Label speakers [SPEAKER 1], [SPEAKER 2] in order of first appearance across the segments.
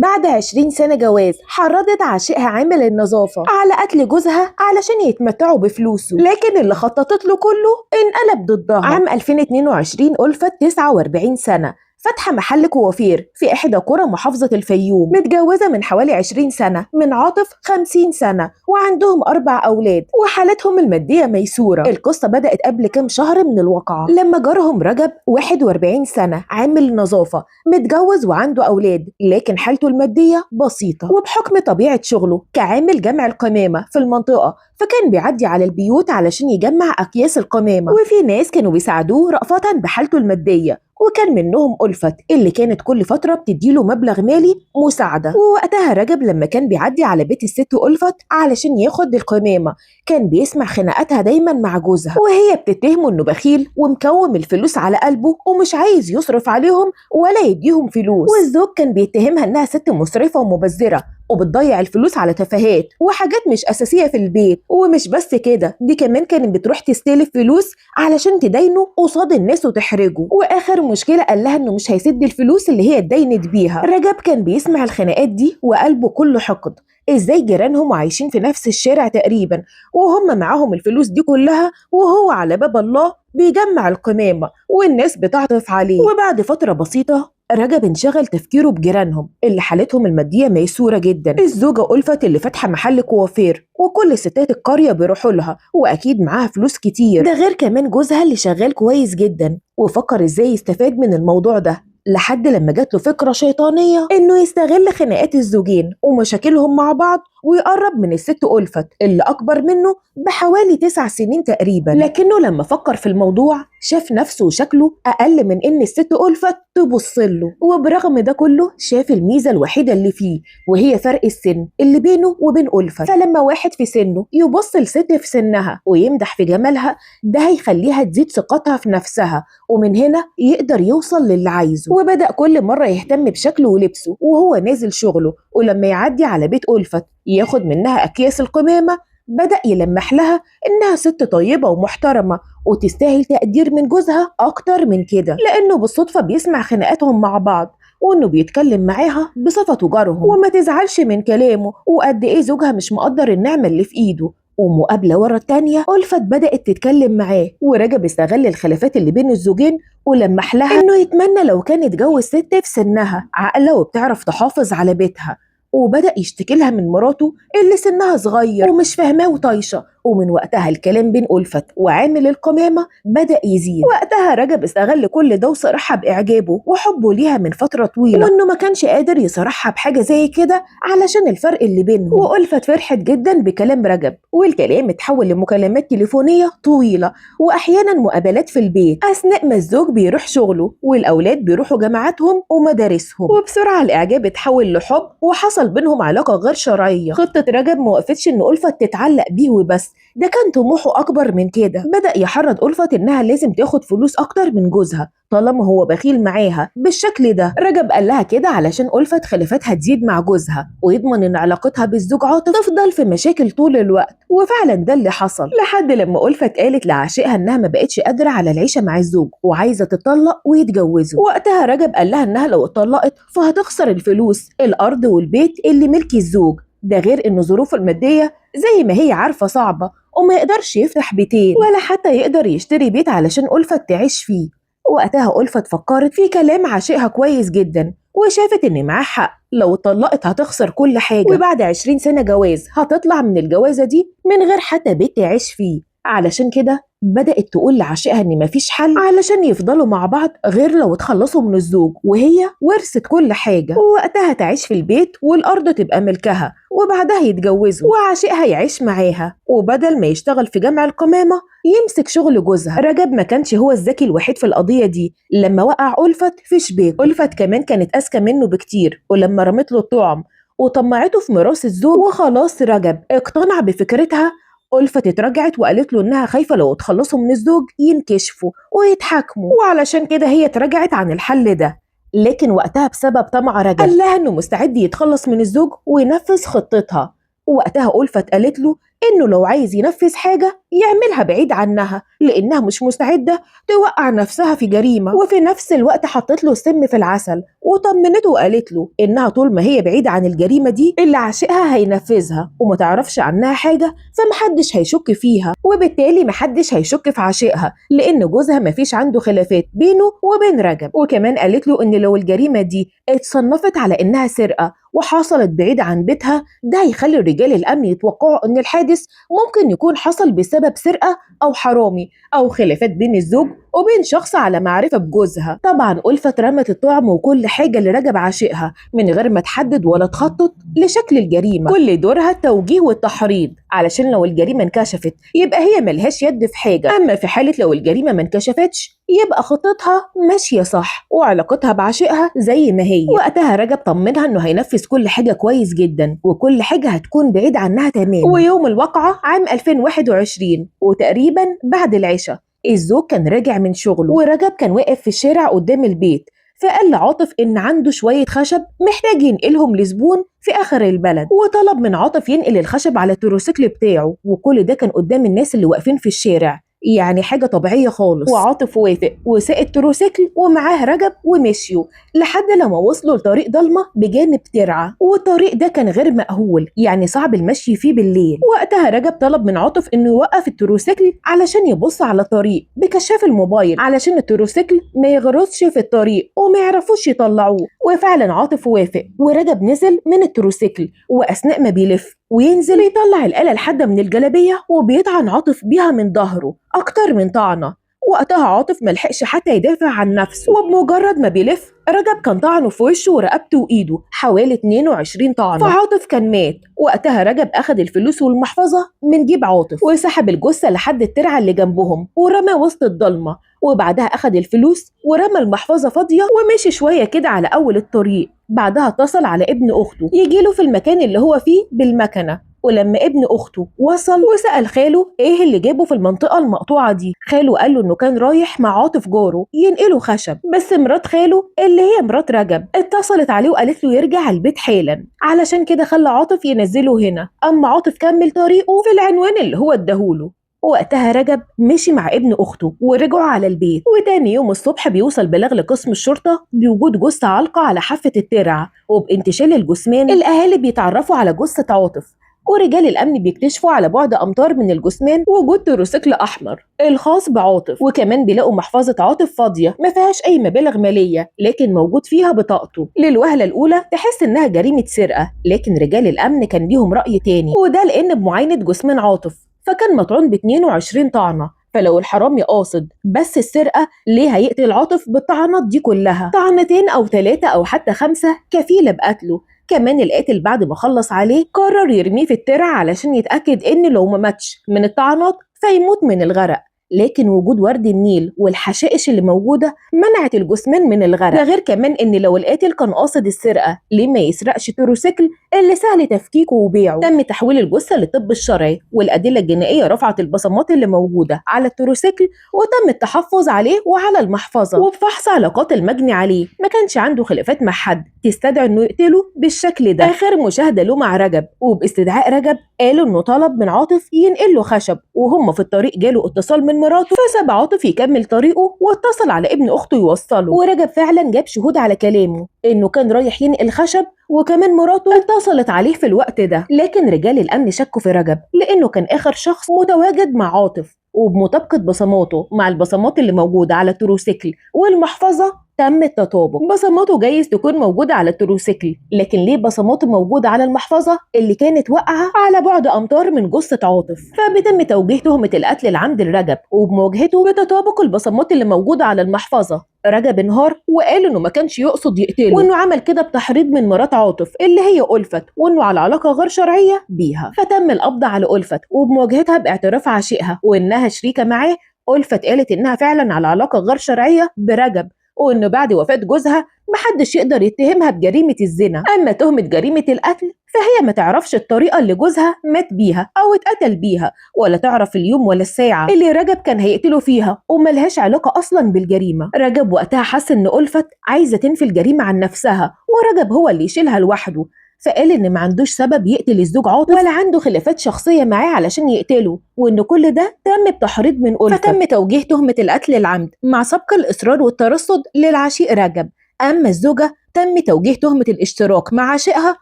[SPEAKER 1] بعد 20 سنة جواز حرضت عشيقها عامل النظافة على قتل جوزها علشان يتمتعوا بفلوسه، لكن اللي خططت له كله انقلب ضدها. عام 2022 ألفت 49 سنة، فاتحة محل كوافير في إحدى قرى محافظة الفيوم، متجوزة من حوالي 20 سنة من عاطف 50 سنة، وعندهم 4 أولاد وحالتهم المادية ميسورة. القصة بدأت قبل كام شهر من الواقعة لما جارهم رجب 41 سنة عامل نظافة، متجوز وعنده أولاد، لكن حالته المادية بسيطة، وبحكم طبيعة شغله كعامل جمع القمامة في المنطقة فكان بيعدي على البيوت علشان يجمع أكياس القمامة، وفي ناس كانوا بيساعدوه رأفة بحالته المادية، وكان منهم ألفت اللي كانت كل فترة بتديله مبلغ مالي مساعدة. ووقتها رجب لما كان بيعدي على بيت الست ألفت علشان ياخد القمامة كان بيسمع خناقاتها دايما مع جوزها، وهي بتتهمه انه بخيل ومكوم الفلوس على قلبه ومش عايز يصرف عليهم ولا يديهم فلوس. والزوج كان بيتهمها انها ست مسرفة ومبذرة وبتضيع الفلوس على تفاهات وحاجات مش أساسية في البيت. ومش بس كده، دي كمان كانت بتروح تستلف فلوس علشان تداينه قصاد الناس وتحرجه. وآخر مشكلة قال لها إنه مش هيسد الفلوس اللي هي اتداينت بيها. رجب كان بيسمع الخناقات دي وقلبه كله حقد، ازاي جيرانهم عايشين في نفس الشارع تقريبا وهم معاهم الفلوس دي كلها وهو على باب الله بيجمع القمامة والناس بتعطف عليه. وبعد فترة بسيطة رجب انشغل تفكيره بجيرانهم اللي حالتهم المادية ميسورة جدا، الزوجة ألفت اللي فاتحة محل كوافير وكل ستات القرية بيروحوا لها وأكيد معاها فلوس كتير، ده غير كمان جوزها اللي شغال كويس جدا. وفكر ازاي يستفاد من الموضوع ده لحد لما جات له فكرة شيطانية انه يستغل خناقات الزوجين ومشاكلهم مع بعض ويقرب من الست ألفت اللي أكبر منه بحوالي 9 سنين تقريبا. لكنه لما فكر في الموضوع شاف نفسه وشكله أقل من إن الست ألفت تبص له، وبرغم ده كله شاف الميزة الوحيدة اللي فيه وهي فرق السن اللي بينه وبين ألفت. فلما واحد في سنه يبص لست في سنها ويمدح في جمالها ده هيخليها تزيد ثقتها في نفسها، ومن هنا يقدر يوصل للي عايزه. وبدأ كل مرة يهتم بشكله ولبسه وهو نازل شغله، ولما يعدي على بيت ألفت ياخد منها أكياس القمامة بدأ يلمح لها إنها ست طيبة ومحترمة وتستاهل تقدير من جوزها أكتر من كده، لأنه بالصدفة بيسمع خناقاتهم مع بعض وإنه بيتكلم معاها بصفته جارهم وما تزعلش من كلامه وقد إيه زوجها مش مقدر النعمة اللي في إيده. ومقابلة ورا التانية ألفت بدأت تتكلم معاه، ورجب استغل الخلافات اللي بين الزوجين ولمح لها إنه يتمنى لو كان اتجوز ست في سنها عاقلة وبتعرف تحافظ على بيتها. وبدأ يشتكي لها من مراته اللي سنها صغير ومش فاهماه وطايشة. ومن وقتها الكلام بين ألفت وعامل القمامة بدأ يزيد. وقتها رجب استغل كل ده وصرحها بإعجابه وحبه ليها من فترة طويلة، وإنه ما كانش قادر يصرحها بحاجة زي كده علشان الفرق اللي بينهم. وألفت فرحت جدا بكلام رجب، والكلام اتحول لمكالمات تليفونية طويلة وأحيانا مقابلات في البيت أثناء ما الزوج بيروح شغله والأولاد بيروحوا جامعاتهم ومدارسهم. وبسرعة الإعجاب اتحول لحب وحصل بينهم علاقة غير شرعية. خطة رجب ما وقفتش إن ألفت تتعلق بيه وبس، ده كان طموحه أكبر من كده. بدأ يحرض ألفت إنها لازم تاخد فلوس أكتر من جوزها طالما هو بخيل معاها بالشكل ده. رجب قال لها كده علشان ألفت خلافتها تزيد مع جوزها ويضمن إن علاقتها بالزوج عاطف تفضل في مشاكل طول الوقت. وفعلا ده اللي حصل، لحد لما ألفت قالت لعشيقها إنها ما بقتش قادرة على العيشة مع الزوج وعايزة تطلق ويتجوزوا. وقتها رجب قال لها إنها لو اتطلقت فهتخسر الفلوس، الأرض والبيت اللي ملك الزوج، ده غير إن ظروفه المادية زي ما هي عارفة صعبة وما يقدرش يفتح بيتين ولا حتى يقدر يشتري بيت علشان ألفت تعيش فيه. وقتها ألفت فكرت في كلام عشيقها كويس جدا وشافت إن معاه حق، لو اتطلقت هتخسر كل حاجة، وبعد 20 سنة جواز هتطلع من الجوازة دي من غير حتى بيت تعيش فيه. علشان كده بدأت تقول لعشيقها إن مفيش حل علشان يفضلوا مع بعض غير لو اتخلصوا من الزوج وهي ورثت كل حاجة، ووقتها تعيش في البيت والأرض تبقى ملكها وبعدها يتجوزوا وعشيقها يعيش معاها، وبدل ما يشتغل في جمع القمامة يمسك شغل جوزها. رجب ما كانش هو الذكي الوحيد في القضية دي، لما وقع ألفت في شباك ألفت كمان كانت أذكى منه بكتير، ولما رمت له الطعم وطمعته في ميراث الزوج وخلاص رجب اقتنع بفكرتها. ألفت اترجعت وقالت له إنها خايفة لو اتخلصوا من الزوج ينكشفوا ويتحاكموا، وعلشان كده هي اترجعت عن الحل ده. لكن وقتها بسبب طمع رجب قال لها إنه مستعد يتخلص من الزوج وينفذ خطتها. ووقتها ألفت قالت له إنه لو عايز ينفذ حاجة يعملها بعيد عنها، لأنها مش مستعدة توقع نفسها في جريمة. وفي نفس الوقت حطت له السم في العسل وطمنته وقالت له إنها طول ما هي بعيدة عن الجريمة دي اللي عاشقها هينفذها وما تعرفش عنها حاجة، فمحدش هيشك فيها، وبالتالي محدش هيشك في عاشقها لأن جوزها مفيش عنده خلافات بينه وبين رجب. وكمان قالت له إن لو الجريمة دي اتصنفت على إنها سرقة وحصلت بعيد عن بيتها، ده هيخلي رجال الأمن يتوقعوا إن الحادث ممكن يكون حصل بسبب سرقة أو حرامي أو خلافات بين الزوج وبين شخص على معرفة بجوزها. طبعا ألفت رمت الطعم وكل حاجة لرجب عاشقها من غير ما تحدد ولا تخطط لشكل الجريمة، كل دورها التوجيه والتحريض علشان لو الجريمة انكشفت يبقى هي ملهاش يد في حاجة. أما في حالة لو الجريمة ما انكشفتش يبقى خطتها ماشية صح وعلاقتها بعاشقها زي ما هي. وقتها رجب طمنها انه هينفذ كل حاجة كويس جدا وكل حاجة هتكون بعيد عنها تماما. ويوم الواقعة عام 2021 وتقريبا بعد العشاء، الزوج كان راجع من شغله ورجب كان واقف في الشارع قدام البيت، فقال لعاطف إن عنده شوية خشب محتاج ينقلهم لزبون في آخر البلد، وطلب من عاطف ينقل الخشب على التروسيكل بتاعه، وكل ده كان قدام الناس اللي واقفين في الشارع، يعني حاجة طبيعية خالص. وعاطف وافق وساق التروسيكل ومعاه رجب ومشيوا لحد لما وصلوا لطريق ضلمة بجانب ترعة، والطريق ده كان غير مأهول يعني صعب المشي فيه بالليل. وقتها رجب طلب من عاطف انه يوقف التروسيكل علشان يبص على الطريق بكشاف الموبايل علشان التروسيكل ما يغرزش في الطريق وما يعرفوش يطلعوه، وفعلا عاطف وافق ورجب نزل من التروسيكل، واثناء ما بيلف وينزل بيطلع الآلة الحادة من الجلابية وبيطعن عاطف بيها من ظهره أكتر من طعنة. وقتها عاطف ملحقش حتى يدافع عن نفسه، وبمجرد ما بيلف رجب كان طعنه في وشه ورقبته وإيده حوالي 22 طعنة، فعاطف كان مات. وقتها رجب أخد الفلوس والمحفظة من جيب عاطف وسحب الجثة لحد الترعة اللي جنبهم ورمى وسط الضلمة، وبعدها أخد الفلوس ورمى المحفظة فاضية ومشي شوية كده على أول الطريق. بعدها اتصل على ابن أخته يجيله في المكان اللي هو فيه بالمكنة، ولما ابن أخته وصل وسأل خاله إيه اللي جابه في المنطقة المقطوعة دي، خاله قال له إنه كان رايح مع عاطف جاره ينقله خشب، بس مرات خاله اللي هي مرات رجب اتصلت عليه وقالت له يرجع البيت حالا، علشان كده خلى عاطف ينزله هنا. أما عاطف كمل طريقه في العنوان اللي هو اداهوله. وقتها رجب مشي مع ابن أخته ورجعوا على البيت. وتاني يوم الصبح بيوصل بلاغ لقسم الشرطة بوجود جثة عالقة على حافة الترعة، وبانتشال الجثمان الأهالي بيتعرفوا على جثة عاطف، ورجال الأمن بيكتشفوا على بعد أمتار من الجثمان وجود تروسيكل أحمر الخاص بعاطف، وكمان بيلاقوا محفظة عاطف فاضية ما فيهاش أي مبالغ مالية لكن موجود فيها بطاقته. للوهلة الأولى تحس إنها جريمة سرقة، لكن رجال الأمن كان ليهم رأي تاني، وده لأن بمعاينة جثمان عاطف فكان مطعون ب 22 طعنة، فلو الحرامي قاصد بس السرقة ليه هيقتل عاطف بالطعنات دي كلها؟ طعنتين أو 3 أو حتى 5 كفيلة بقتله. كمان القاتل بعد ما خلص عليه قرر يرميه في الترعة علشان يتأكد إن لو ما ماتش من الطعنات فيموت من الغرق، لكن وجود ورد النيل والحشائش اللي موجودة منعت الجثمان من الغرق. ده غير كمان إن لو القاتل كان قاصد السرقة ليه ما يسرقش تروسيكل اللي سهل تفكيكه وبيعه؟ تم تحويل الجثة للطب الشرعي، والأدلة الجنائية رفعت البصمات اللي موجودة على التروسيكل وتم التحفظ عليه وعلى المحفظة. وبفحص علاقات المجني عليه ما كانش عنده خلافات مع حد تستدعي إنه يقتله بالشكل ده. آخر مشاهدة له مع رجب، وباستدعاء رجب قالوا إنه طلب من عاطف ينقل له خشب، وهم في الطريق جاله اتصال من مراته فساب عاطف يكمل طريقه واتصل على ابن اخته يوصله. ورجب فعلا جاب شهود على كلامه انه كان رايح ينقل خشب، وكمان مراته اتصلت عليه في الوقت ده. لكن رجال الامن شكوا في رجب لانه كان اخر شخص متواجد مع عاطف، وبمطابقه بصماته مع البصمات اللي موجودة على التروسيكل والمحفظه تم التطابق. بصماته جايز تكون موجودة على التروسيكل، لكن ليه بصماته موجودة على المحفظة اللي كانت واقعة على بعد أمتار من جثة عاطف؟ فبيتم توجيه تهمة القتل العمد لرجب، وبمواجهته بتطابق البصمات اللي موجودة على المحفظة. رجب انهار وقال انه ما كانش يقصد يقتله، وانه عمل كده بتحريض من مرات عاطف اللي هي ألفت، وانه على علاقة غير شرعية بيها. فتم القبض على ألفت وبمواجهتها باعتراف عشيقها وانها شريكة معاه. ألفت قالت انها فعلا على علاقة غير شرعية برجب، وإنه بعد وفاة جوزها محدش يقدر يتهمها بجريمة الزنا. أما تهمة جريمة القتل فهي ما تعرفش الطريقة اللي جوزها مات بيها أو اتقتل بيها، ولا تعرف اليوم ولا الساعة اللي رجب كان هيقتله فيها، وملهاش علاقة أصلا بالجريمة. رجب وقتها حس إن ألفت عايزة تنفي الجريمة عن نفسها، ورجب هو اللي يشيلها لوحده، فقال إن ما عندوش سبب يقتل الزوج عاطف ولا عنده خلافات شخصية معاه علشان يقتله، وإن كل ده تم بتحريض من ألفت. فتم توجيه تهمة القتل العمد مع سبق الإصرار والترصد للعشيق رجب. أما الزوجة تم توجيه تهمة الاشتراك مع عشيقها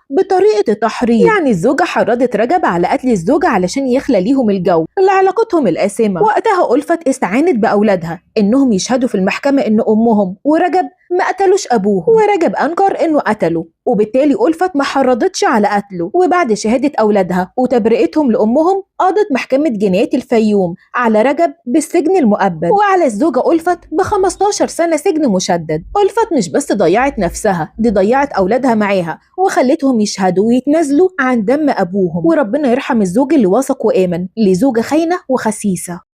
[SPEAKER 1] بطريقة التحريض، يعني الزوجة حرضت رجب على قتل الزوجة علشان يخلى ليهم الجو لعلاقتهم القاسمة. وقتها ألفت استعانت بأولادها إنهم يشهدوا في المحكمة إن أمهم ورجب ما قتلوش أبوهم، ورجب أنكر إنه قتله، وبالتالي ألفت ما حرضتش على قتله. وبعد شهادة أولادها وتبرئتهم لأمهم قضت محكمة جنايات الفيوم على رجب بالسجن المؤبد، وعلى الزوجة ألفت ب15 سنة سجن مشدد. ألفت مش بس ضيعت نفسها، دي ضيعت أولادها معاها وخلتهم يشهدوا ويتنازلوا عن دم أبوهم. وربنا يرحم الزوج اللي واثق وآمن لزوجة خاينة وخسيسة.